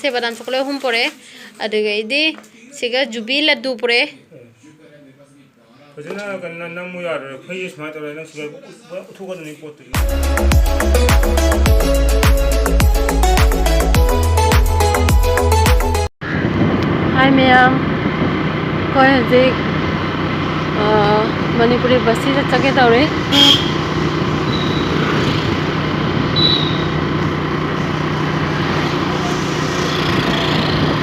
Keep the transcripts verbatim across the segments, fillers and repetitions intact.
ꯁꯦ ꯕꯗꯥꯝ ꯆꯣꯀꯣꯂꯦꯠ ꯑꯍꯨꯝ ꯄꯨꯔꯛꯑꯦ꯫ ꯑꯗꯨꯒ ꯑꯩꯗꯤ ꯁꯤꯒ ꯖꯨꯕꯤ ꯂꯗꯨ ꯄꯨꯔꯛꯑꯦ꯫ ꯐꯖꯅ ꯀꯩꯅꯣ ꯅꯝꯃꯨ ꯌꯥꯔꯣꯏ꯫ ꯑꯩꯈꯣꯏꯒꯤ ꯁꯨꯃꯥꯏꯅ ꯇꯧꯔꯦ, ꯅꯪ ꯁꯤꯗ ꯄꯨꯔꯥ ꯎꯠꯊꯣꯛꯀꯗꯕꯅꯤ ꯄꯣꯠꯇꯨꯗꯤ꯫ ꯍꯥꯏ ꯃꯌꯥꯝ, ꯑꯩꯈꯣꯏ ꯍꯧꯖꯤꯛ, ꯑ, ꯃꯅꯤꯄꯨꯔꯤ ꯕꯁꯁꯤꯗ ꯆꯠꯀꯦ ꯇꯧꯔꯤ꯫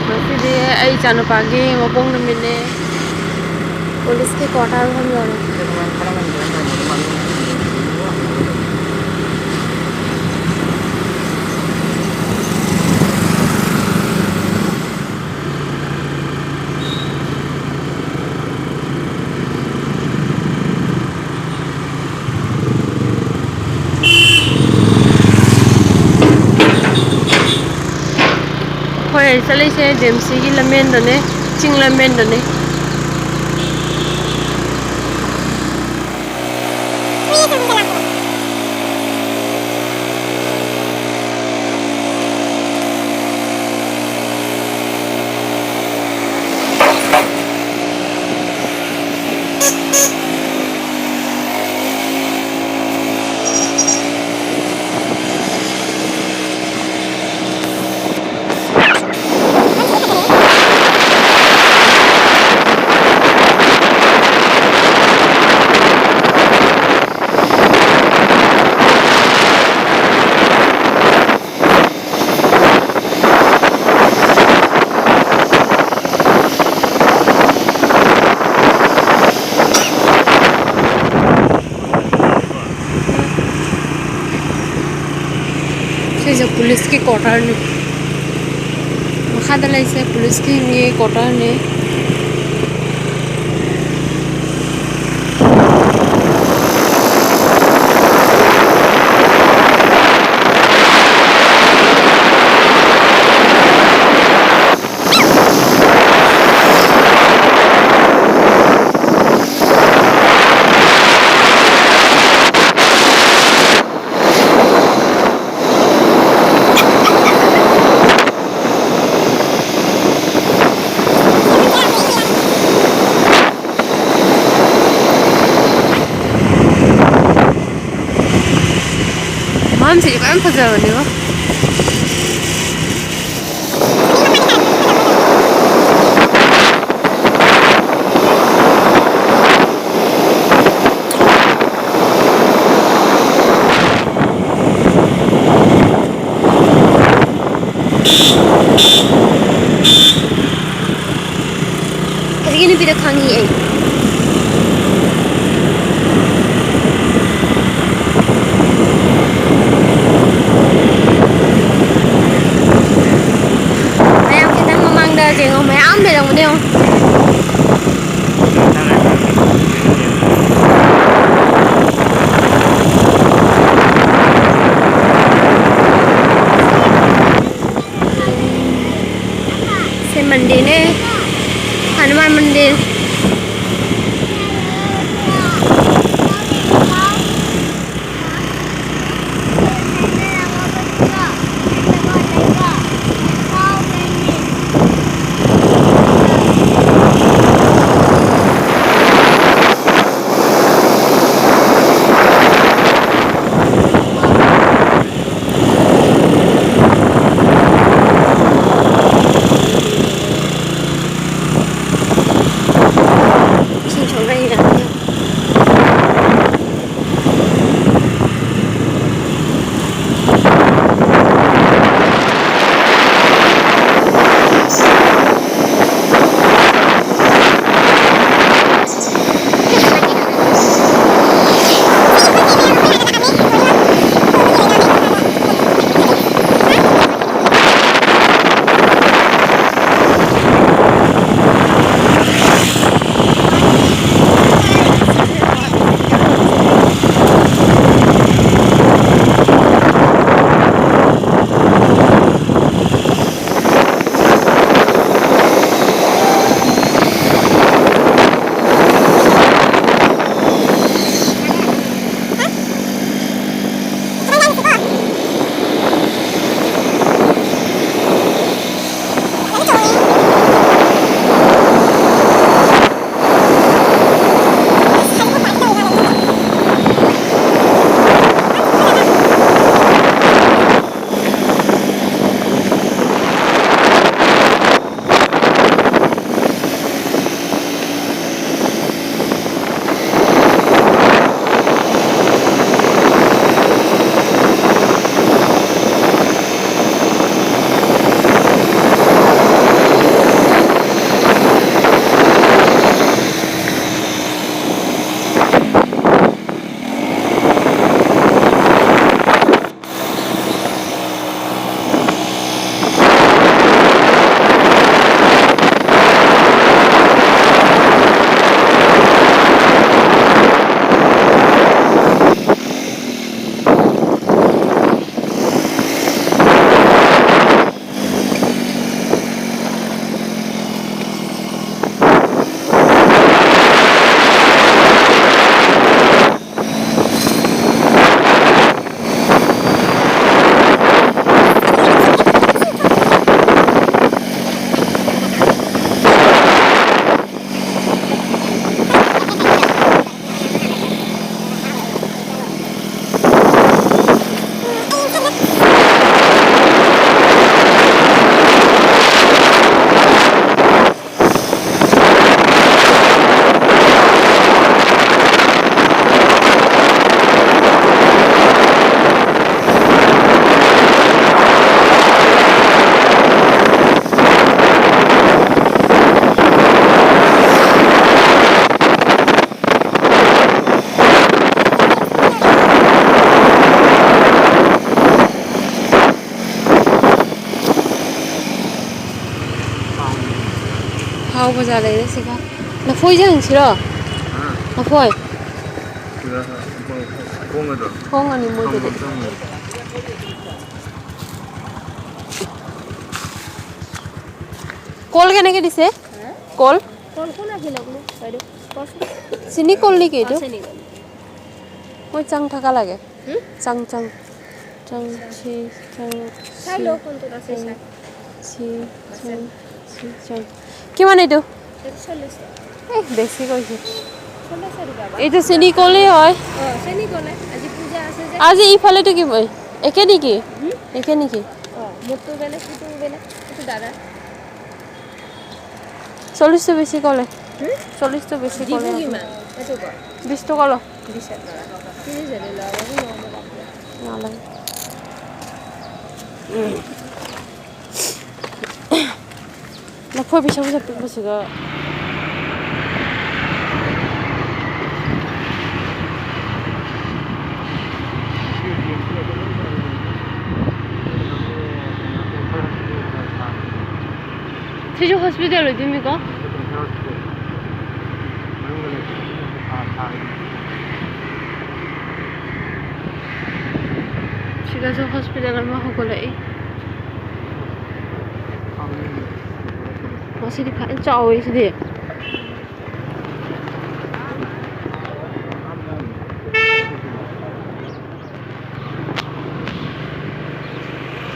ꯉꯁꯤꯗꯤ ꯑꯩ ꯏꯆꯥꯅꯨꯄꯥꯒꯤ ꯃꯄꯣꯛ ꯅꯨꯃꯤꯠꯅꯦ꯫ ꯄꯨꯂꯤꯁꯀꯤ ꯀ꯭ꯋꯥꯇꯔ ꯃꯐꯝ ꯌꯧꯔꯦ꯫ ꯑꯩꯈꯣꯏ ꯆꯠꯂꯤꯁꯦ ꯖꯦꯝꯁꯤꯒꯤ ꯂꯝꯕꯦꯟꯗꯅꯦ, ꯆꯤꯡ ꯂꯝꯕꯦꯟꯗꯅꯦ꯫ ꯁꯤꯁꯦ ꯄꯨꯂꯤꯁꯀꯤ ꯀ꯭ꯋꯥꯇꯔꯅꯤ꯫ ꯃꯈꯥꯗ ꯂꯩꯁꯦ ꯄꯨꯂꯤꯁꯀꯤ ꯀ꯭ꯋꯥꯇꯔꯅꯤ꯫ ꯌꯥꯝ ꯐꯖꯕꯅꯦꯕꯣ꯫ ꯍꯧꯖꯤꯛꯀꯤ ꯅꯨꯄꯤꯗꯣ ꯈꯪꯉꯤ ꯑꯩ꯫ ꯃꯌꯥꯝ ꯈꯤꯇꯪ ꯃꯃꯥꯡꯗ ꯌꯦꯡꯉꯣ, ꯃꯌꯥꯝ ꯂꯩꯔꯝꯒꯅꯤ ꯌꯦꯡꯉꯣ꯫ ꯁꯤ ꯃꯟꯗꯤꯔꯅꯦ, ꯍꯅꯨꯃꯥꯟ ꯃꯟꯗꯤꯔ꯫ ꯊꯥꯎ ꯕꯖꯥꯔ ꯂꯩꯔꯦ ꯁꯤꯒ꯫ ꯂꯐꯣꯏꯁꯦ ꯍꯪꯁꯤꯔꯣ? ꯂꯐꯣꯏ꯫ ꯁꯤꯗ ꯍꯣꯡꯒꯗ꯭ꯔꯣ? ꯍꯣꯡꯉꯅꯤ ꯃꯣꯏꯗꯗꯤ꯫ ꯆꯪꯉꯣ, ꯆꯪꯉꯣ꯫ কল কেনেকে দিছে? কল? কল কোন আহিলে বোলো? বাইদেউ, কোৱাচোন। চিনি কল নেকি এইটো? আছে নেকি? মই চাং থকা লাগে। হুম? চাং, চাং। চাং, চি, চাং, চাই চি, লওঁ কোনটোত আছে চাং, চাই। চি, আছে। চাং, চি, চাং। কিমান এইটো? এইটো চল্লিছ টকা। এই, বেছি কৈছে। চল্লিছ টকা বা? এইটো চেনি কলেই হয়। অ, চেনি কলে। আজি পূজা আছে যে। আজি ইফালেতো কি বই? একে নেকি? হুম? একে নেকি? অ, মোৰটো বেলেগ, সেইটো বেলেগ। সেইটো দাদা। চল্লিছটো বেছি ক'লে। হুম? চল্লিছটো বেছি দিব ক'লে। কিমান? এইটো ক। বিছ টকা ল। বিছ টকা। ত্ৰিছ ধৰি ল, আৰু নহ'ব বাপৰে। নালাগে। ꯂꯐꯣꯏ ꯄꯩꯁꯥ ꯄꯩꯁꯥ ꯄꯤꯛꯄꯁꯤꯒ꯫ ꯁꯤꯁꯨ ꯍꯣꯁꯄꯤꯇꯥꯜ ꯑꯣꯏꯗꯣꯏꯅꯤꯀꯣ꯫ ꯁꯤꯗꯁꯨ ꯍꯣꯁꯄꯤꯇꯥꯜ ꯑꯃ ꯍꯧꯒꯠꯂꯛꯏ꯫ ꯃꯁꯤꯗꯤ ꯐꯖꯅ ꯆꯥꯎꯋꯤ ꯁꯤꯗꯤ꯫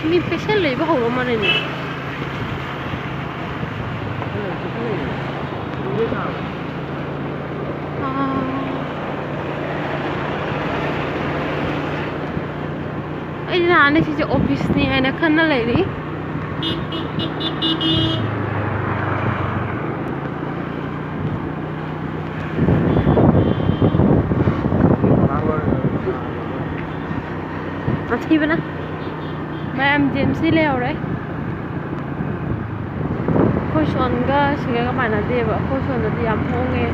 ꯃꯤ ꯄꯦꯁꯦꯟ ꯂꯩꯕ ꯍꯧꯔ ꯃꯥꯜꯂꯦꯅꯦ꯫ ꯑꯥ꯫ ꯑꯩꯗꯤ ꯅꯍꯥꯟꯗꯩ ꯁꯤꯁꯦ ꯑꯣꯐꯤꯁꯅꯤ ꯍꯥꯏꯅ ꯈꯟꯅ ꯂꯩꯔꯤ꯫ ꯑꯊꯤꯕꯅ꯫ ꯃꯌꯥꯝ ꯖꯦꯝꯁꯇꯤ ꯂꯩꯍꯧꯔꯦ꯫ ꯑꯩꯈꯣꯏ ꯁꯣꯟꯒ ꯁꯤꯒꯒ ꯃꯥꯟꯅꯗꯦꯕ꯫ ꯑꯩꯈꯣꯏ ꯁꯣꯟꯗꯗꯤ ꯌꯥꯝ ꯍꯣꯡꯉꯦ꯫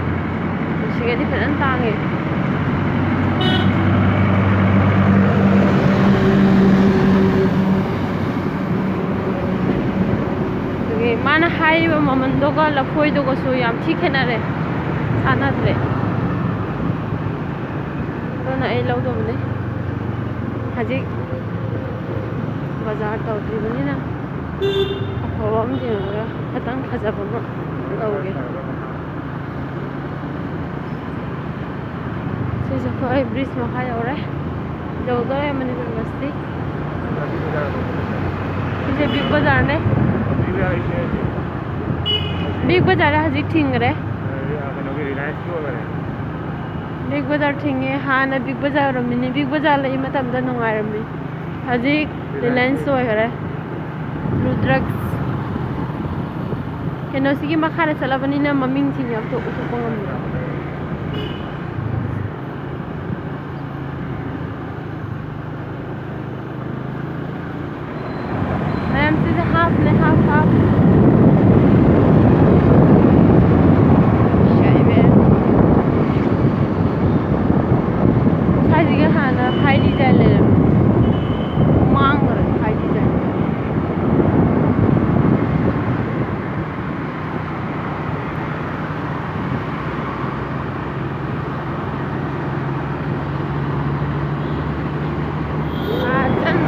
ꯁꯤꯒꯗꯤ ꯐꯖꯅ ꯇꯥꯡꯉꯦ꯫ ꯑꯗꯨꯒꯤ ꯃꯥꯅ ꯍꯥꯏꯔꯤꯕ ꯃꯃꯜꯗꯨꯒ ꯂꯐꯣꯏꯗꯨꯒꯁꯨ ꯌꯥꯝ ꯊꯤ ꯈꯦꯠꯅꯔꯦ, ꯆꯥꯟꯅꯗ꯭ꯔꯦ꯫ ꯑꯗꯨꯅ ꯑꯩ ꯂꯧꯗꯕꯅꯦ꯫ ꯍꯧꯖꯤꯛ ꯕꯖꯥꯔ ꯇꯧꯗ꯭ꯔꯤꯕꯅꯤꯅ ꯑꯐꯕ ꯑꯃ ꯌꯦꯡꯉꯒ ꯈꯤꯇꯪ ꯐꯖꯕ ꯑꯃ ꯂꯧꯒꯦ꯫ ꯁꯤꯁꯦ ꯑꯩꯈꯣꯏ ꯕ꯭ꯔꯤꯖ ꯃꯈꯥ ꯌꯧꯔꯦ꯫ ꯌꯧꯗꯣꯔꯦ ꯃꯅꯤꯄꯨꯔ ꯕꯁꯇꯤ꯫ ꯁꯤꯁꯦ ꯕꯤꯒ ꯕꯖꯥꯔꯅꯦ꯫ ꯕꯤꯒ ꯕꯖꯥꯔꯗ ꯍꯧꯖꯤꯛ ꯊꯤꯡꯈ꯭ꯔꯦ꯫ ꯀꯩꯅꯣꯒꯤ ꯔꯤꯂꯥꯌꯟꯁꯀꯤ ꯑꯣꯏꯔꯦ꯫ ꯕꯤꯒ ꯕꯖꯥꯔ ꯊꯤꯡꯉꯦ꯫ ꯍꯥꯟꯅ ꯕꯤꯒ ꯕꯖꯥꯔ ꯑꯣꯏꯔꯝꯃꯤꯅꯤ꯫ ꯕꯤꯒ ꯕꯖꯥꯔ ꯂꯩ ꯃꯇꯝꯗ ꯅꯨꯡꯉꯥꯏꯔꯝꯃꯤ꯫ ꯍꯧꯖꯤꯛ ꯔꯤꯂꯥꯌꯟꯁ ꯑꯣꯏꯈꯔꯦ꯫ ꯔꯨꯗ꯭ꯔꯛꯁ꯫ ꯀꯩꯅꯣꯁꯤꯒꯤ ꯃꯈꯥꯗ ꯆꯠꯂꯕꯅꯤꯅ ꯃꯃꯤꯡꯁꯤꯡꯁꯦ ꯑꯝꯇ ꯎꯊꯣꯛꯄ ꯉꯝꯗ꯭ꯔꯦ꯫ ꯃꯌꯥꯝꯁꯤꯁꯦ ꯍꯥꯞꯅꯦ, ꯍꯥꯞ, ꯍꯥꯞ꯫ ꯁꯥꯏꯕꯦ꯫ ꯁ꯭ꯋꯥꯏꯁꯤꯒ ꯍꯥꯟꯅ ꯍꯥꯏ ꯗꯤꯖꯥꯏꯟ ꯂꯩꯔꯝꯃꯤ꯫ ꯃꯥꯡꯈ꯭ꯔꯦ ꯍꯥꯏ ꯗꯤꯖꯥꯏꯟ꯫ ꯑꯥ, ꯆꯪ-,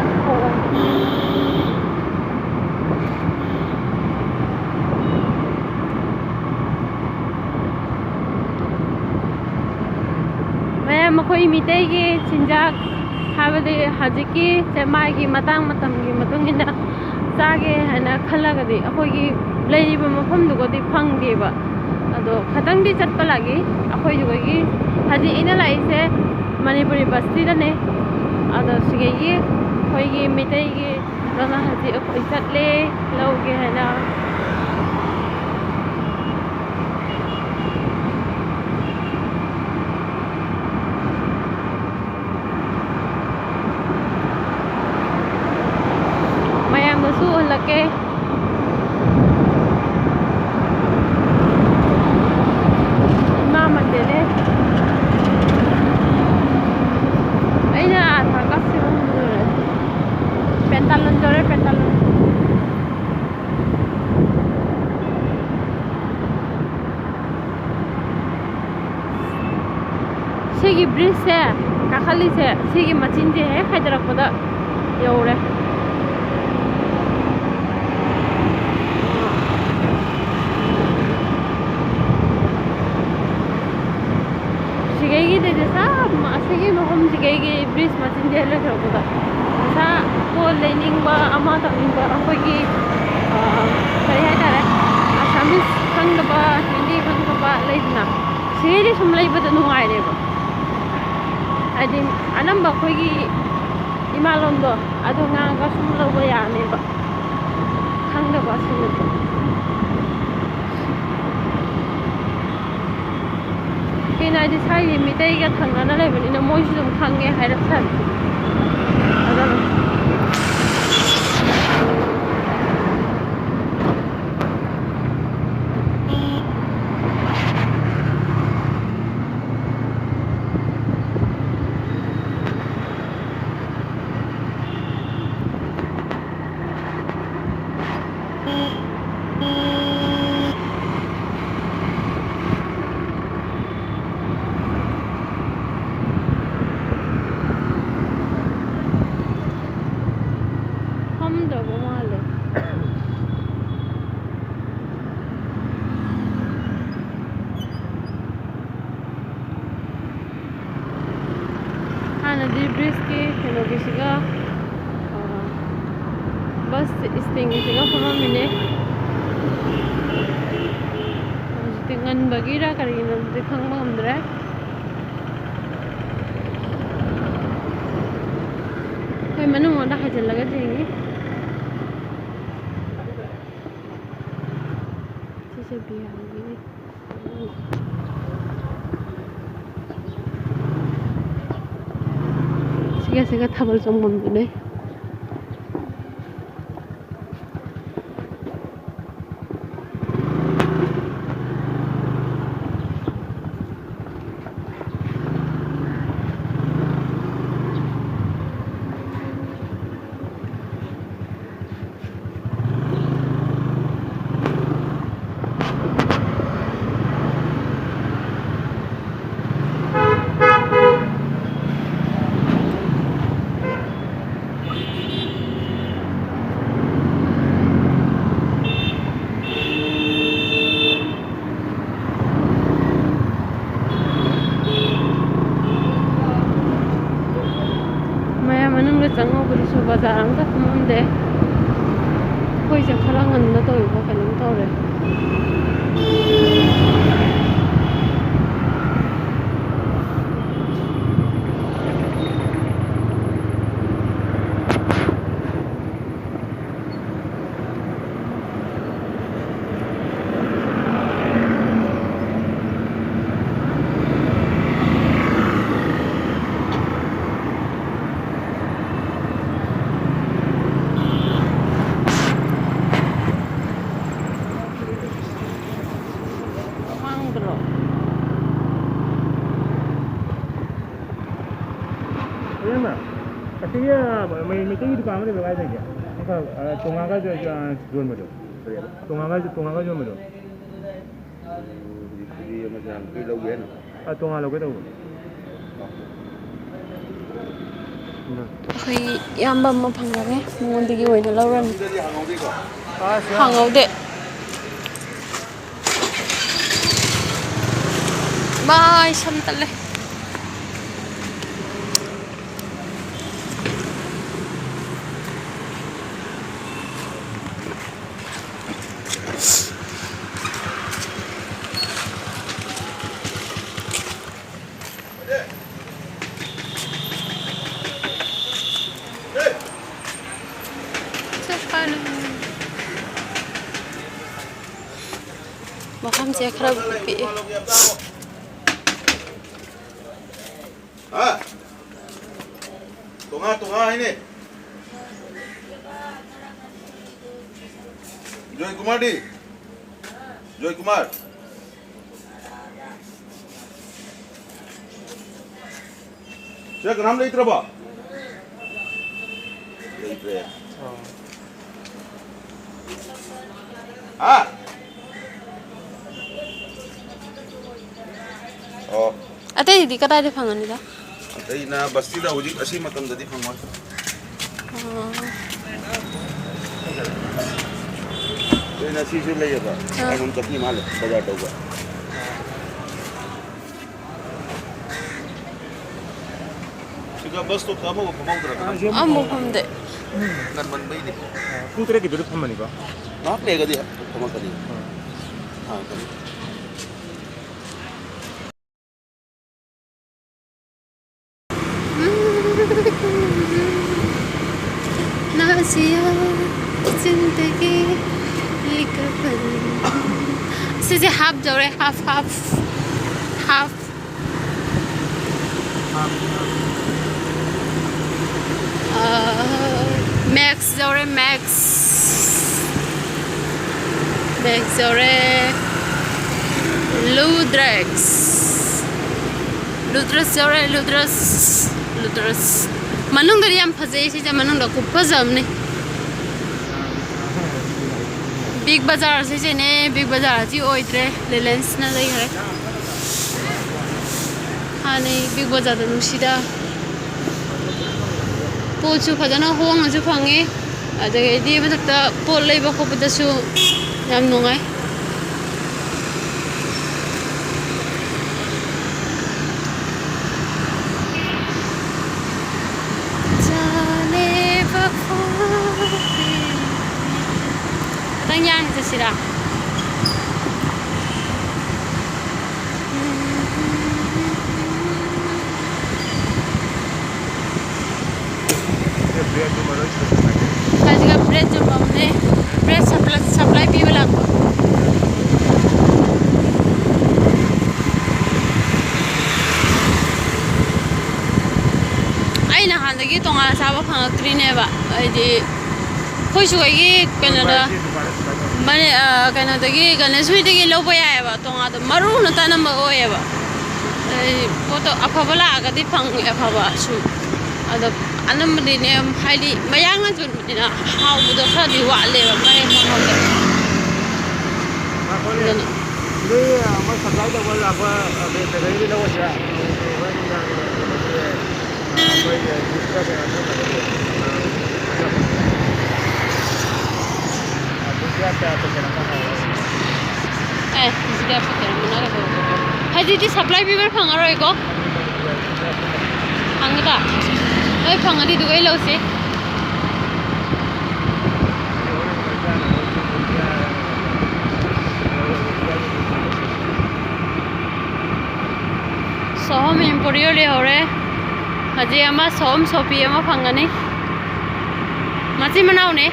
ꯃꯌꯥꯝ, ꯑꯩꯈꯣꯏ ꯃꯤꯇꯩꯒꯤ ꯆꯤꯟꯖꯥꯛ, ꯍꯥꯏꯕꯗꯤ ꯍꯧꯖꯤꯛꯀꯤ ꯆꯦꯡꯃꯥꯏꯒꯤ ꯃꯇꯥꯡ ꯃꯇꯝꯒꯤ ꯃꯇꯨꯡ ꯏꯟꯅ ꯆꯥꯒꯦ ꯍꯥꯏꯅ ꯈꯜꯂꯒꯗꯤ ꯑꯩꯈꯣꯏꯒꯤ ꯂꯩꯔꯤꯕ ꯃꯐꯝꯗꯨꯒꯗꯤ ꯐꯪꯗꯦꯕ꯫ ꯑꯗꯣ ꯈꯇꯪꯗꯤ ꯆꯠꯄ ꯂꯥꯛꯏ ꯑꯩꯈꯣꯏꯗꯨꯗꯒꯤ꯫ ꯍꯧꯖꯤꯛ ꯑꯩꯅ ꯂꯥꯛꯏꯁꯦ ꯃꯅꯤꯄꯨꯔꯤ ꯕꯁꯇꯤꯗꯅꯦ꯫ ꯑꯗꯣ ꯁꯤꯗꯒꯤ ꯑꯩꯈꯣꯏꯒꯤ ꯃꯤꯇꯩꯒꯤ ꯑꯗꯨꯅ ꯍꯧꯖꯤꯛ ꯑꯩꯈꯣꯏ ꯆꯠꯂꯦ ꯂꯧꯒꯦ ꯍꯥꯏꯅ꯫ ꯃꯌꯥꯝꯗꯁꯨ ꯎꯍꯜꯂꯛꯀꯦ꯫ ꯏꯃꯥ ꯃꯟꯗꯤꯔꯅꯦ꯫ ꯑꯩꯅ ꯑꯥꯙꯥꯔ ꯀꯥꯔꯗ ꯁꯦꯝꯃꯝꯕꯗꯨꯔ? ꯄꯦꯟꯇꯥꯂꯨꯟ ꯌꯧꯔꯦ, ꯄꯦꯟꯇꯥꯂꯨꯟ꯫ ꯕ꯭ꯔꯤꯖꯁꯦ ꯀꯥꯈꯠꯂꯤꯁꯦ ꯁꯤꯒꯤ ꯃꯆꯤꯟꯁꯦ ꯍꯦꯛ ꯍꯥꯏꯊꯔꯛꯄꯗ ꯌꯧꯔꯦ꯫ ꯁꯤꯒꯩꯒꯤꯗꯗꯤ ꯆꯞ ꯃ-, ꯑꯁꯤꯒꯤ ꯃꯐꯝꯁꯤꯒꯩꯒꯤ ꯕ꯭ꯔꯤꯖ ꯃꯆꯤꯟꯁꯦ ꯂꯣꯏꯁꯤꯜꯂꯛꯄꯗ ꯄꯩꯁꯥ, ꯄꯣꯠ ꯂꯩꯅꯤꯡꯕ, ꯑꯃ ꯇꯧꯅꯤꯡꯕ ꯑꯩꯈꯣꯏꯒꯤ, ꯑ, ꯀꯔꯤ ꯍꯥꯏꯇꯥꯔꯦ, ꯑꯁꯥꯃꯤꯁ ꯈꯪꯗꯕ, ꯍꯤꯟꯗꯤ ꯈꯪꯗꯕ ꯂꯩꯗꯅ, ꯁꯤꯒꯩꯗꯤ ꯁꯨꯝ ꯂꯩꯕꯗ ꯅꯨꯡꯉꯥꯏꯔꯦꯕ꯫ ꯍꯥꯏꯗꯤ ꯑꯅꯝꯕ ꯑꯩꯈꯣꯏꯒꯤ ꯏꯃꯥꯂꯣꯟꯗꯣ ꯑꯗꯨ ꯉꯥꯡꯉꯒ ꯁꯨꯝ ꯂꯧꯕ ꯌꯥꯅꯦꯕ꯫ ꯈꯪꯗꯕ ꯑꯁꯤꯅꯗꯤ꯫ ꯀꯩꯅꯣ ꯍꯥꯏꯗꯤ ꯁ꯭ꯋꯥꯏꯒꯤ ꯃꯤꯇꯩꯒ ꯊꯪꯅꯅ ꯂꯩꯕꯅꯤꯅ ꯃꯣꯏꯁꯨ ꯑꯗꯨꯝ ꯈꯪꯉꯦ ꯍꯥꯏꯔꯞ ꯁꯥꯕꯤ꯫ ꯑꯗꯨꯅ ꯐꯝꯗ꯭ꯔꯕ ꯃꯥꯜꯂꯦ꯫ ꯍꯥꯟꯅꯗꯤ ꯕ꯭ꯔꯤꯖꯀꯤ ꯀꯩꯅꯣꯒꯤꯁꯤꯒ, ꯑ, ꯕꯁ ꯏꯁꯇꯦꯟꯒꯤꯁꯤꯒ ꯐꯝꯃꯝꯃꯤꯅꯦ꯫ ꯍꯧꯖꯤꯛꯇꯤ ꯉꯟꯕꯒꯤꯔ ꯀꯔꯤꯒꯤꯅꯣꯗꯤ ꯈꯪꯕ ꯉꯝꯗ꯭ꯔꯦ꯫ ꯑꯩꯈꯣꯏ ꯃꯅꯨꯡ ꯑꯃꯗ ꯍꯥꯏꯖꯤꯜꯂꯒ ꯌꯦꯡꯉꯤ꯫ ꯁꯤꯁꯦ ꯕꯤꯍꯥꯔꯒꯤꯅꯦ꯫ ꯁꯤꯒ ꯁꯤꯒ ꯊꯥꯕꯜ ꯆꯣꯡꯐꯝꯗꯨꯅꯦ꯫ ꯕꯖꯥꯔ ꯑꯝꯇ ꯐꯝꯃꯝꯗꯦ꯫ ꯑꯩꯈꯣꯏꯁꯦ ꯈꯔ ꯉꯟꯅ ꯇꯧꯋꯤꯀꯣ, ꯀꯩꯅꯣꯝ ꯇꯧꯔꯦ꯫ ꯃꯃꯥꯡꯗꯔꯣ? ꯏꯕꯦꯝꯃ, ꯑꯁꯤꯒꯤ, ꯑ, ꯃꯩ-, ꯃꯩꯇꯩꯒꯤ ꯗꯨꯀꯥꯟ ꯑꯃ ꯂꯩꯕꯗꯣ ꯀꯥꯏ ꯂꯩꯒꯦ? ꯑ, ꯇꯣꯉꯥꯟꯒ, ꯑ, ꯌꯣꯟꯕꯗꯣ꯫ ꯀꯔꯤ ꯍꯥꯏꯕ? ꯇꯣꯉꯥꯟꯒ, ꯇꯣꯉꯥꯟꯒ ꯌꯣꯟꯕꯗꯣ꯫ ꯍꯧꯖꯤꯛ ꯀꯦꯖꯤ ꯑꯃ ꯀꯌꯥꯃꯨꯛꯀꯤ ꯂꯧꯒꯦ ꯍꯥꯏꯅꯣ? ꯑ, ꯇꯣꯉꯥꯟ ꯂꯧꯒꯦ ꯇꯧꯕꯅꯦ꯫ ꯑꯩꯈꯣꯏ ꯏꯌꯥꯝꯕ ꯑꯃ ꯐꯪꯖꯔꯦ, ꯃꯉꯣꯟꯗꯒꯤ ꯑꯣꯏꯅ ꯂꯧꯔꯅꯤ꯫ ꯍꯥꯡꯍꯧꯗꯦ꯫ ꯃꯥꯏ ꯁꯝ ꯇꯠꯂꯦ꯫ ꯃꯐꯝꯁꯦ ꯈꯔꯕꯨꯗꯤ ꯄꯤꯛꯑꯦ꯫ ꯍꯥ? ꯇꯣꯉꯥ, ꯇꯣꯉꯥ ꯍꯥꯏꯅꯦ꯫ ꯖꯣꯏꯀꯨꯃꯥꯔꯗꯤ? ꯖꯣꯏꯀꯨꯃꯥꯔ꯫ ꯁꯤꯗ ꯀꯅꯥꯝ ꯂꯩꯇ꯭ꯔꯕꯣ? ꯂꯩꯇ꯭ꯔꯦ꯫ ꯍꯥ? ꯑꯣ꯫ ꯑꯇꯩꯗꯤ ꯀꯗꯥꯏꯗ ꯐꯪꯉꯅꯤꯗ? ꯑꯇꯩꯅ ꯕꯁꯇꯤꯗ ꯍꯧꯖꯤꯛ ꯑꯁꯤ ꯃꯇꯝꯗꯗꯤ ꯐꯪꯉꯣꯏ꯫ ꯑꯣ꯫ ꯑꯗꯨꯅ ꯁꯤꯁꯨ ꯂꯩꯌꯦꯕ꯫ ꯑꯥ꯫ ꯁꯥꯏꯒꯣꯝ ꯆꯠꯄꯤ ꯃꯥꯜꯂꯦ, ꯕꯖꯥꯔ ꯇꯧꯕ꯫ ꯁꯤꯒ ꯕꯁ ꯁ꯭ꯇꯣꯞꯇ ꯑꯃꯐꯥꯎ ꯐꯝꯍꯧꯗ꯭ꯔꯕ? ꯑꯃꯐꯥꯎ ꯐꯝꯗꯦ꯫ ꯉꯟꯃꯟꯕꯩꯅꯦ꯫ ꯄꯨꯡ ꯇꯔꯦꯠꯀꯤꯗꯨꯗ ꯐꯝꯃꯅꯤꯀꯣ? ꯉꯥꯏꯍꯥꯛ ꯂꯩꯔꯒꯗꯤ ꯐꯝꯃꯛꯀꯅꯤ꯫ ꯑꯥ꯫ ꯍꯥꯡꯉꯛꯀꯅꯤ꯫ ꯅꯥꯁꯤꯌꯥ ꯖꯤꯟꯗꯒꯤ ꯌꯦ ꯀꯐꯟ꯫ ꯁꯤꯁꯦ ꯍꯥꯞ ꯌꯧꯔꯦ, ꯍꯥꯞ, ꯍꯥꯞ, ꯍꯥꯞ꯫ ꯃꯦꯛꯁ ꯌꯧꯔꯦ, ꯃꯦꯛꯁ꯫ ꯃꯦꯛꯁ ꯌꯧꯔꯦ꯫ ꯂꯨꯗ꯭ꯔꯦꯛꯁ꯫ ꯂꯨꯗ꯭ꯔꯁ ꯌꯧꯔꯦ, ꯂꯨꯗ꯭ꯔꯁ꯫ ꯂꯨꯗ꯭ꯔꯁ꯫ ꯃꯅꯨꯡꯗꯗꯤ ꯌꯥꯝ ꯐꯖꯩ ꯁꯤꯁꯦ, ꯃꯅꯨꯡꯗ ꯈꯨꯐꯖ ꯑꯃꯅꯤ꯫ ꯕꯤꯛ ꯕꯖꯥꯔ ꯁꯤꯁꯦꯅꯦ, ꯕꯤꯛ ꯕꯖꯥꯔꯁꯤ ꯑꯣꯏꯗ꯭ꯔꯦ, ꯔꯤꯂꯥꯌꯟꯁꯅ ꯂꯩꯈ꯭ꯔꯦ꯫ ꯍꯥꯟꯅꯩ ꯕꯤꯛ ꯕꯖꯥꯔꯗꯣ ꯅꯨꯡꯁꯤꯗ꯫ ꯄꯣꯠꯁꯨ ꯐꯖꯅ ꯍꯣꯡꯅꯁꯨ ꯐꯪꯉꯤ꯫ ꯑꯗꯒꯤꯗꯤ ꯃꯊꯛꯇ ꯄꯣꯠ ꯂꯩꯕ ꯈꯣꯠꯄꯗꯁꯨ ꯌꯥꯝ ꯅꯨꯡꯉꯥꯏ꯫ ꯈꯤꯇꯪ ꯌꯥꯡꯅ ꯆꯠꯁꯤꯔꯥ? ꯍꯧꯖꯤꯛ ꯕ꯭ꯔꯦꯗ ꯌꯣꯟꯐꯝꯅꯦ꯫ ꯕ꯭ꯔꯦꯗ ꯁꯄ꯭ꯂꯥꯏ, ꯁꯄ꯭ꯂꯥꯏ ꯄꯤꯕ ꯂꯥꯛꯄ꯫ ꯑꯩ ꯅꯍꯥꯟꯗꯒꯤ ꯇꯣꯉꯥꯟꯅ ꯆꯥꯕ ꯐꯪꯉꯛꯇ꯭ꯔꯤꯅꯦꯕ꯫ ꯍꯥꯏꯗꯤ ꯑꯩꯈꯣꯏꯁꯨ ꯑꯩꯒꯤ ꯀꯩꯅꯣꯗ, ꯃꯅꯦ-, ꯑ, ꯀꯩꯅꯣꯗꯒꯤ, ꯒꯅꯦꯁ ꯍꯣꯏꯗꯒꯤ ꯂꯧꯕ ꯌꯥꯏꯑꯕ꯫ ꯇꯣꯉꯥꯟꯗ ꯃꯔꯨꯅ ꯇꯥꯅꯝꯕ ꯑꯣꯏꯌꯦꯕ꯫ ꯑꯗꯩ ꯄꯣꯠꯇꯣ ꯑꯐꯕ ꯂꯥꯛꯑꯒꯗꯤ ꯐꯪꯉꯦ, ꯑꯐꯕ ꯁꯨꯝ꯫ ꯑꯗꯣ ꯑꯅꯝꯕꯗꯤꯅꯦ, ꯍꯥꯏꯗꯤ ꯃꯌꯥꯡꯅꯁꯨ ꯍꯥꯎꯕꯗꯣ ꯈꯔꯗꯤ ꯋꯥꯠꯂꯦꯕ, ꯃꯔꯦꯛ ꯃꯍꯥꯎꯗꯣ꯫ ꯑꯗꯨꯅ ꯅꯣꯏ ꯑꯃ ꯁꯄ꯭ꯂꯥꯏ ꯇꯧꯕ ꯂꯥꯛꯄ ꯔꯦꯠꯇꯒꯤ ꯂꯧꯔꯁꯤꯔꯥ? ꯑꯦ, ꯍꯧꯖꯤꯛꯇꯤ ꯁꯄ꯭ꯂꯥꯏ ꯄꯤꯕ ꯐꯪꯉꯔꯣꯏꯀꯣ? ꯐꯪꯒꯗ꯭ꯔꯥ? ꯍꯣꯏ, ꯐꯪꯉꯗꯤ ꯑꯗꯨꯒ ꯑꯩ ꯂꯧꯁꯤ꯫ ꯔꯤꯑꯣ ꯂꯩꯍꯧꯔꯦ꯫ ꯍꯧꯖꯤꯛ ꯑꯃ ꯁꯣꯝ ꯁꯣꯄꯤ ꯑꯃ ꯐꯪꯒꯅꯤ꯫ ꯃꯆꯤꯟ ꯃꯅꯥꯎꯅꯦ꯫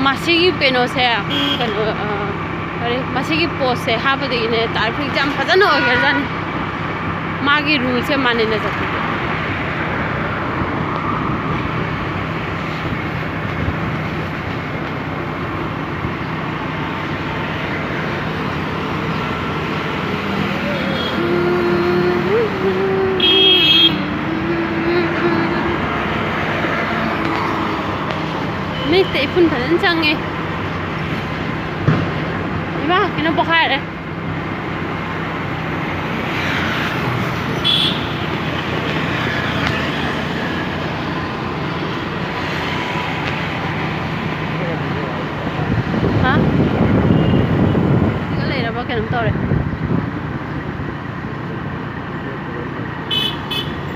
ꯃꯁꯤꯒꯤ ꯀꯩꯅꯣꯁꯦ, ꯀꯩꯅꯣ, ꯑ, ꯀꯔꯤ, ꯃꯁꯤꯒꯤ ꯄꯣꯠꯁꯦ ꯍꯥꯞꯄꯗꯒꯤꯅꯦ ꯇ꯭ꯔꯥꯐꯤꯛ ꯖꯥꯝ ꯐꯖꯅ ꯑꯣꯏꯈ꯭ꯔꯖꯥꯠꯅꯤ꯫ ꯃꯥꯒꯤ ꯔꯨꯜꯁꯦ ꯃꯥꯟꯅꯅ ꯆꯠꯄꯤꯕ꯫ ꯃꯤꯠꯇ ꯏꯐꯨꯟ ꯐꯖꯅ ꯆꯪꯉꯦ꯫ ꯏꯃꯥ, ꯀꯩꯅꯣ ꯄꯣꯛꯈꯥꯏꯔꯦ꯫ ꯍꯥ? ꯁꯤꯒ ꯂꯩꯔꯕ ꯀꯩꯅꯣꯝ ꯇꯧꯔꯦ꯫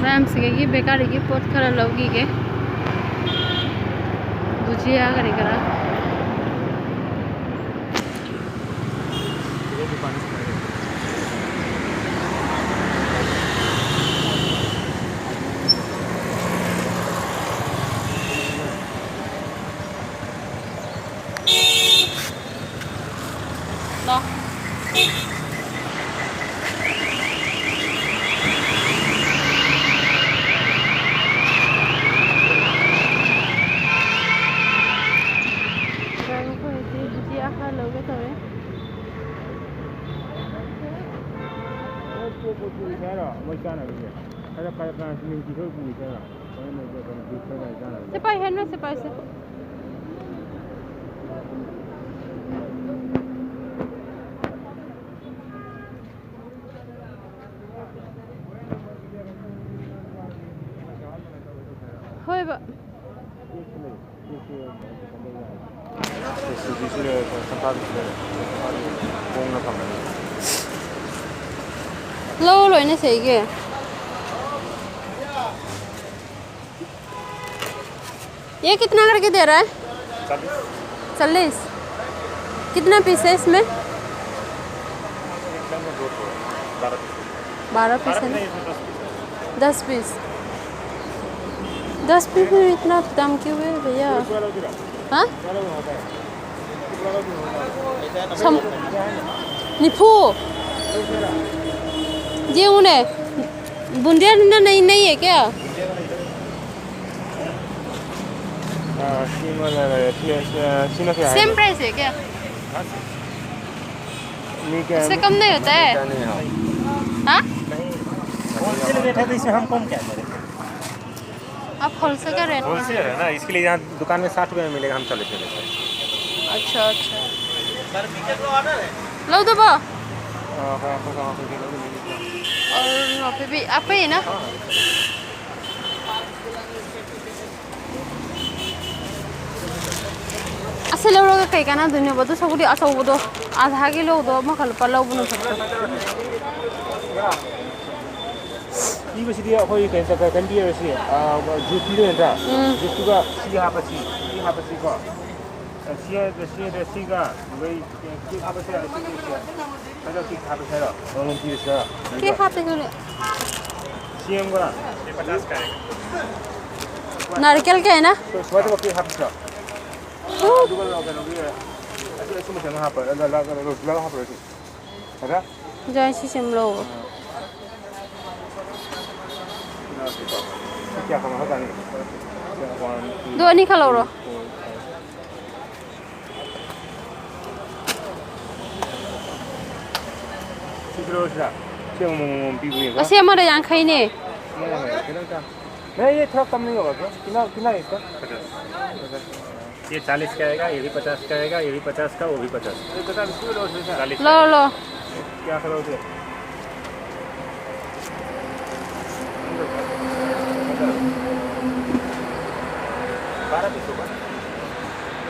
ꯃꯌꯥꯝꯁꯤꯒꯤ ꯕꯦꯀꯥꯔꯤꯒꯤ ꯄꯣꯠ ꯈꯔ ꯂꯧꯈꯤꯒꯦ꯫ ꯕꯨꯖꯤꯌꯥ ꯀꯔꯤ ꯀꯔꯥ꯫ ꯂꯥꯎ꯫ ꯉꯥꯏꯈꯣꯀꯣ, ꯏꯆꯦ, ꯕꯨꯖꯤꯌꯥ ꯈꯔ ꯂꯧꯒꯦ ꯇꯧꯔꯦ꯫ ꯅꯪ ꯄꯣꯠ ꯄꯨꯒꯦ ꯍꯥꯏꯔꯣ? ꯃꯣꯏ ꯆꯥꯅꯕꯁꯦ꯫ ꯈꯔ ꯈꯔ ꯈꯔ ꯁꯤꯃꯦꯟ ꯄꯤꯊꯣꯛ ꯄꯨꯒꯦ ꯍꯥꯏꯔꯣ? ꯍꯣꯔꯦꯟ ꯅꯣꯏꯗ ꯀꯩꯅꯣ ꯖꯨꯁ ꯈꯔ ꯂꯩꯔ ꯆꯥꯅꯕꯁꯦ꯫ ꯁꯦ ꯄꯥꯏ, ꯍꯦꯟꯅ ꯁꯦ ꯄꯥꯏꯁꯦ꯫ ꯍꯣꯏꯕ꯫ ꯂꯧ ꯂꯣꯏꯅ ꯁꯤꯒꯦ꯫ ये कितना करके दे रहा है? चालीस। कितना पीस है इसमें? बारह पीस है। दस पीस। दस पीस में इतना दाम क्यों है भैया? हाँ? सम- निफू। ये उन्हें बुंदिया नहीं, नहीं है क्या? सेम प्राइस है क्या? इससे कम नहीं होता है? हाँ। होलसेल रेट है तो इसमें हम कम क्या करें? आप होलसेल का रेट होलसेल है ना, इसके लिए यहाँ दुकान में साठ रुपये में मिलेगा, हम चालीस में देते हैं। अच्छा, अच्छा। लो दो बा। हाँ, हाँ, हाँ, हाँ, हाँ, हाँ। और वहाँ पे भी आपका ही ना? हाँ। ꯑꯁꯤ ꯂꯧꯔꯒ ꯀꯩ ꯀꯥꯟꯅꯗꯣꯏꯅꯣꯕ? ꯑꯗꯨ ꯁꯔꯨꯛꯄꯨꯗꯤ ꯑꯆꯧꯕꯗꯣ ꯑꯥꯗꯒꯤ ꯂꯧꯗꯣ ꯑꯃꯈꯛ ꯂꯨꯄꯥ ꯂꯧꯕꯅ ꯐꯠꯇ꯭ꯔꯣ? ꯄꯤꯕꯁꯤꯗꯤ ꯑꯩꯈꯣꯏ ꯀꯩꯅꯣ ꯇꯧ-, ꯀꯩꯅꯣ ꯄꯤꯔꯁꯤ, ꯑꯥ, ꯖꯨꯁ ꯄꯤꯗꯣꯏ ꯅꯠꯇ꯭ꯔꯥ? ꯎꯝ꯫ ꯖꯨꯁꯇꯨꯒ ꯁꯤ ꯍꯥꯞꯄꯁꯤ, ꯁꯤ ꯍꯥꯞꯄꯁꯤꯀꯣ꯫ ꯁꯤ, ꯁꯤ, ꯁꯤꯒ ꯑꯗꯩ ꯀꯦꯛ ꯍꯥꯞꯄꯁꯦ, ꯀꯦꯛ ꯍꯥꯞꯄꯁꯦ ꯍꯥꯏꯔꯣ? ꯀꯦꯛ ꯍꯥꯞꯄꯁꯦ ꯍꯥꯏꯔꯣ? ꯀꯦꯛ ꯍꯥꯞꯄꯁꯦ ꯍꯥꯏꯔꯣ? ꯁꯤ ꯑꯃꯒ ꯅꯥꯔꯤꯀꯦꯜ ꯀꯩ ꯍꯥꯏꯅ? ꯁꯨꯃꯥꯏꯅ ꯇꯧꯕ ꯀꯦꯛ ꯍꯥꯞꯄꯁꯤꯔꯣ? ꯑꯗꯨꯒ ꯀꯩꯅꯣꯒꯤ, ꯑꯁꯤ, ꯑꯁꯤ ꯃꯊꯪ ꯍꯥꯞꯄ, ꯂ-, ꯂ-, ꯂ-, ꯂ-, ꯍꯥꯞꯄꯔꯣꯏꯁꯤ꯫ ꯍꯥꯏꯗ? ꯖꯥꯏ ꯁꯤ ꯁꯦꯝ ꯂꯧ꯫ ꯁꯤ ꯀꯌꯥ ꯀꯃꯥꯏꯅ ꯇꯥꯅꯤ? ꯑꯗꯨ ꯑꯅꯤꯈꯛ ꯂꯧꯔꯣ꯫ ꯁꯤꯁꯨ ꯂꯧꯔꯁꯤꯔꯥ? ꯁꯤ ꯑꯃꯃꯝ ꯄꯤꯕꯅꯦꯕ꯫ ꯑꯁꯤ ꯑꯃꯗ ꯌꯥꯡꯈꯩꯅꯦ꯫ ꯌꯥꯡꯈꯩ ꯈꯤꯇꯪ ꯇꯥ-, नहीं, ये थोड़ा कम नहीं होगा क्या? कितना, कितना है इसका? पचास। ये चालीस का आएगा, ये भी पचास का आएगा, ये भी पचास का, वो भी पचास का। चालीस का। लो, लो। क्या करोगे? बारह पीस होगा।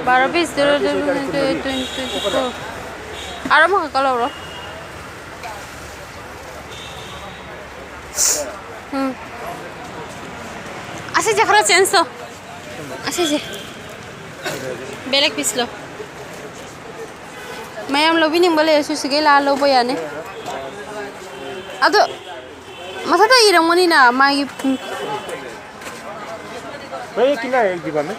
बारह पीस, बारह पीस होगा, ट्वेंटी, ट्वेंटी फोर। ꯑꯥꯔ ꯑꯃꯈꯛꯀ ꯂꯧꯔꯣ꯫ ꯎꯝ꯫ ꯑꯁꯤꯁꯦ ꯈꯔ ꯆꯦꯟꯖ ꯇꯧ꯫ ꯑꯁꯤꯁꯦ ꯕ꯭ꯂꯦꯛ ꯄꯤꯁꯂꯣ꯫ ꯃꯌꯥꯝ ꯂꯧꯕꯤꯅꯤꯡꯕ ꯂꯩꯔꯁꯨ ꯁꯤꯒꯩ ꯂꯥꯛꯑ ꯂꯧꯕ ꯌꯥꯅꯤ꯫ ꯑꯗꯣ ꯃꯊꯛꯇ ꯏꯔꯝꯒꯅꯤꯅ ꯃꯥꯒꯤ, ꯎꯝ꯫ भैया, कितना है एक डिब्बा में?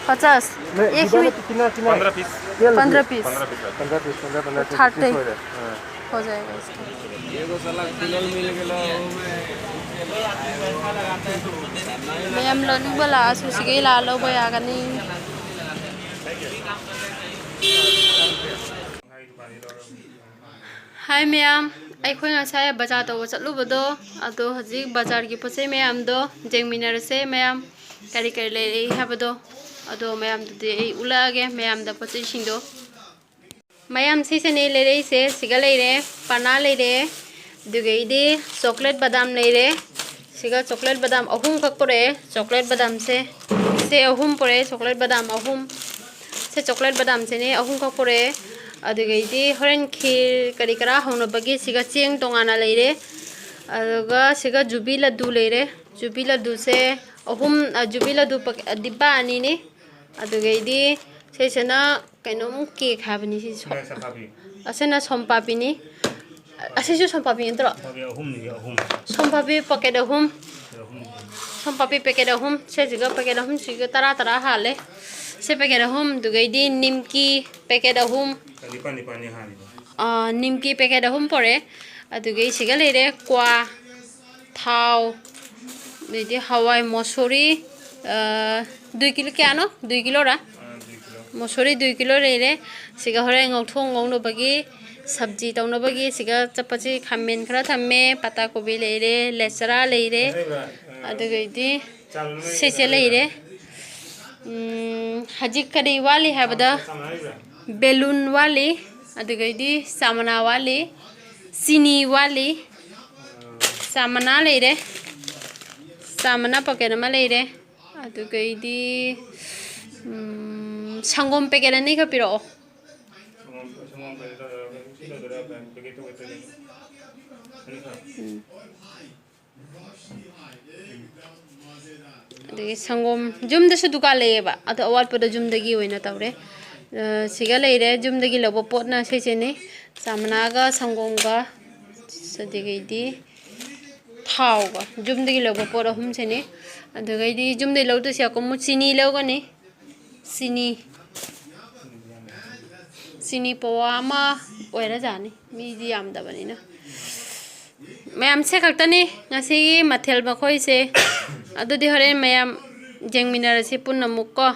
पचास। मैं एक डिब्बा में में कितना, कितना है? पन्द्रह पीस। तेल भी? पन्द्रह पीस। पन्द्रह पीस, पन्द्रह, पन्द्रह पीस, थर्टी। तीस हो जाए। हाँ। हो जाएगा इसका। ꯃꯌꯥꯝ ꯂꯧꯅꯤꯡꯕ ꯂꯥꯛꯑꯁꯨ ꯁꯤꯒꯩ ꯂꯥꯛꯑ ꯂꯧꯕ ꯌꯥꯒꯅꯤ꯫ ꯍꯥꯏ ꯃꯌꯥꯝ, ꯑꯩꯈꯣꯏ ꯉꯁꯥꯏ ꯕꯖꯥꯔ ꯇꯧꯕ ꯆꯠꯂꯨꯕꯗꯣ, ꯑꯗꯣ ꯍꯧꯖꯤꯛ ꯕꯖꯥꯔꯒꯤ ꯄꯣꯠ ꯆꯩ ꯃꯌꯥꯝꯗꯣ ꯌꯦꯡꯃꯤꯟꯅꯔꯁꯦ ꯃꯌꯥꯝ, ꯀꯔꯤ ꯀꯔꯤ ꯂꯩꯔꯛꯏ ꯍꯥꯏꯕꯗꯣ꯫ ꯑꯗꯣ ꯃꯌꯥꯝꯗꯨꯗꯤ ꯑꯩ ꯎꯠꯂꯛꯑꯒꯦ ꯃꯌꯥꯝꯗ ꯄꯣꯠ ꯆꯩꯁꯤꯡꯗꯣ꯫ ꯃꯌꯥꯝ ꯁꯤꯁꯤꯅꯦ ꯂꯩꯔꯛꯏꯁꯦ꯫ ꯁꯤꯒ ꯂꯩꯔꯦ, ꯄꯅꯥ ꯂꯩꯔꯦ, ꯑꯗꯨꯒꯩꯗꯤ ꯆꯣꯀ꯭ꯂꯦꯠ ꯕꯗꯥꯝ ꯂꯩꯔꯦ꯫ ꯁꯤꯒ ꯆꯣꯀ꯭ꯂꯦꯠ ꯕꯗꯥꯝ ꯑꯍꯨꯝꯈꯛ ꯄꯨꯔꯛꯑꯦ꯫ ꯆꯣꯀ꯭ꯂꯦꯠ ꯕꯗꯥꯝꯁꯦ, ꯁꯦ ꯑꯍꯨꯝ ꯄꯨꯔꯛꯑꯦ, ꯆꯣꯀ꯭ꯂꯦꯠ ꯕꯗꯥꯝ ꯑꯍꯨꯝ꯫ ꯁꯦ ꯆꯣꯀ꯭ꯂꯦꯠ ꯕꯗꯥꯝꯁꯤꯅꯦ ꯑꯍꯨꯝꯈꯛ ꯄꯨꯔꯛꯑꯦ꯫ ꯑꯗꯨꯒꯩꯗꯤ ꯍꯣꯔꯦꯟ ꯈꯤꯔ ꯀꯔꯤ ꯀꯔꯥ ꯍꯧꯅꯕꯒꯤ ꯁꯤꯒ ꯆꯦꯡ ꯇꯣꯉꯥꯟꯅ ꯂꯩꯔꯦ꯫ ꯑꯗꯨꯒ ꯁꯤꯒ ꯖꯨꯕꯤ ꯂꯗꯨ ꯂꯩꯔꯦ꯫ ꯖꯨꯕꯤ ꯂꯗꯨꯁꯦ ꯑꯍꯨꯝ, ꯑ, ꯖꯨꯕꯤ ꯂꯗꯨ ꯄꯛ-, ꯑ, ꯗꯤꯕꯥ ꯑꯅꯤꯅꯤ꯫ ꯑꯗꯨꯒꯩꯗꯤ ꯁꯤꯁꯤꯅ ꯀꯩꯅꯣꯝ ꯀꯦꯛ ꯍꯥꯏꯕꯅꯤ ꯁꯤ ꯁꯣ-, ꯃꯌꯥꯡ ꯁꯝꯄꯥꯕꯤ꯫ ꯑꯁꯤꯅ ꯁꯣꯝꯄꯥꯄꯤꯅꯤ꯫ ꯑꯁꯤꯁꯨ ꯁꯣꯝꯄꯥꯄꯤ ꯅꯠꯇ꯭ꯔꯣ? ꯁꯣꯝꯄꯥꯄꯤ ꯑꯍꯨꯝꯅꯤ, ꯑꯍꯨꯝ꯫ ꯁꯣꯝꯄꯥꯄꯤ ꯄꯦꯀꯦꯠ ꯑꯍꯨꯝ꯫ ꯑꯍꯨꯝ꯫ ꯁꯣꯝꯄꯥꯄꯤ ꯄꯦꯀꯦꯠ ꯑꯍꯨꯝ꯫ ꯁꯤꯁꯤꯒ ꯄꯦꯀꯦꯠ ꯑꯍꯨꯝꯁꯤꯒ ꯇꯔꯥ ꯇꯔꯥ ꯍꯥꯜꯂꯦ꯫ ꯁꯤ ꯄꯦꯀꯦꯠ ꯑꯍꯨꯝ, ꯑꯗꯨꯒꯩꯗꯤ ꯅꯤꯝꯀꯤ ꯄꯦꯀꯦꯠ ꯑꯍꯨꯝ꯫ ꯅꯤꯄꯥꯟ, ꯅꯤꯄꯥꯟꯅꯤ ꯍꯥꯜꯂꯤꯗꯣ꯫ ꯑꯥ, ꯅꯤꯝꯀꯤ ꯄꯦꯀꯦꯠ ꯑꯍꯨꯝ ꯄꯣꯔꯛꯑꯦ꯫ ꯑꯗꯨꯒꯩ ꯁꯤꯒ ꯂꯩꯔꯦ ꯀ꯭ꯋꯥ, ꯊꯥꯎ, ꯑꯗꯩꯗꯤ ꯍꯋꯥꯏ ꯃꯣꯁꯣꯔꯤ, ꯑ, ꯗꯨꯏ ꯀꯤꯂꯣ ꯀꯌꯥꯅꯣ? ꯗꯨꯏ ꯀꯤꯂꯣꯔꯥ? ꯑ, ꯗꯨꯏ ꯀꯤꯂꯣ꯫ ꯃꯣꯁꯣꯔꯤ ꯗꯨꯏ ꯀꯤꯂꯣ ꯂꯩꯔꯦ꯫ ꯁꯤꯒ ꯍꯣꯔꯦꯟ ꯉꯧꯊꯣꯡ ꯉꯧꯅꯕꯒꯤ, ꯁꯕꯖꯤ ꯇꯧꯅꯕꯒꯤ ꯁꯤꯒ ꯆꯠꯄꯁꯤ ꯈꯥꯃꯦꯟ ꯈꯔ ꯊꯝꯃꯦ, ꯄꯥꯇꯥ ꯀꯣꯕꯤ ꯂꯩꯔꯦ, ꯂꯦꯆꯔꯥ ꯂꯩꯔꯦ, ꯑꯗꯨꯒꯩꯗꯤ ꯁꯤꯁꯦ ꯂꯩꯔꯦ꯫ ꯎꯝ, ꯍꯧꯖꯤꯛ ꯀꯔꯤ ꯋꯥꯠꯂꯤ ꯍꯥꯏꯕꯗ, ꯕꯦꯂꯨꯟ ꯋꯥꯠꯂꯤ, ꯑꯗꯨꯒꯩꯗꯤ ꯆꯥꯃꯅꯥ ꯋꯥꯠꯂꯤ, ꯆꯤꯅꯤ ꯋꯥꯠꯂꯤ, ꯆꯥꯃꯅꯥ ꯂꯩꯔꯦ, ꯆꯥꯃꯅꯥ ꯄꯣꯀꯦꯠ ꯑꯃ ꯂꯩꯔꯦ, ꯑꯗꯨꯒꯩꯗꯤ, ꯎꯝ, ꯁꯪꯒꯣꯝ ꯄꯦꯀꯦꯠ ꯑꯅꯤꯒ ꯄꯤꯔꯛꯑꯣ꯫ ꯎꯝ꯫ ꯑꯗꯒꯤ ꯁꯪꯒꯣꯝ, ꯌꯨꯝꯗꯁꯨ ꯗꯨꯀꯥꯟ ꯂꯩꯌꯦꯕ, ꯑꯗꯣ ꯑꯋꯥꯠꯄꯗꯣ ꯌꯨꯝꯗꯒꯤ ꯑꯣꯏꯅ ꯇꯧꯔꯦ꯫ ꯑ, ꯁꯤꯒ ꯂꯩꯔꯦ, ꯌꯨꯝꯗꯒꯤ ꯂꯧꯕ ꯄꯣꯠꯅ ꯁꯤꯁꯤꯅꯤ: ꯆꯥꯃꯅꯥꯒ, ꯁꯪꯒꯣꯝꯒ, ꯑꯗꯒꯤꯗꯤ ꯊꯥꯎꯒ꯫ ꯌꯨꯝꯗꯒꯤ ꯂꯧꯕ ꯄꯣꯠ ꯑꯍꯨꯝꯁꯤꯅꯤ꯫ ꯑꯗꯨꯒꯩꯗꯤ ꯌꯨꯝꯗꯒꯤ ꯂꯧꯗꯣꯏꯁꯦ ꯑꯀꯨꯝ ꯆꯤꯅꯤ ꯂꯧꯒꯅꯤ꯫ ꯆꯤꯅꯤ, ꯆꯤꯅꯤ ꯄꯋꯥ ꯑꯃ ꯑꯣꯏꯔꯖꯥꯠꯅꯤ, ꯃꯤꯗꯤ ꯌꯥꯝꯗꯕꯅꯤꯅ꯫ ꯃꯌꯥꯝꯁꯦ ꯈꯛꯇꯅꯤ ꯉꯁꯤꯒꯤ ꯃꯊꯦꯜ ꯃꯈꯣꯏꯁꯦ꯫ ꯑꯗꯨꯗꯤ ꯍꯣꯔꯦꯟ ꯃꯌꯥꯝ ꯌꯦꯡꯃꯤꯟꯅꯔꯁꯤ ꯄꯨꯟꯅ ꯑꯃꯨꯛ ꯀꯣ꯫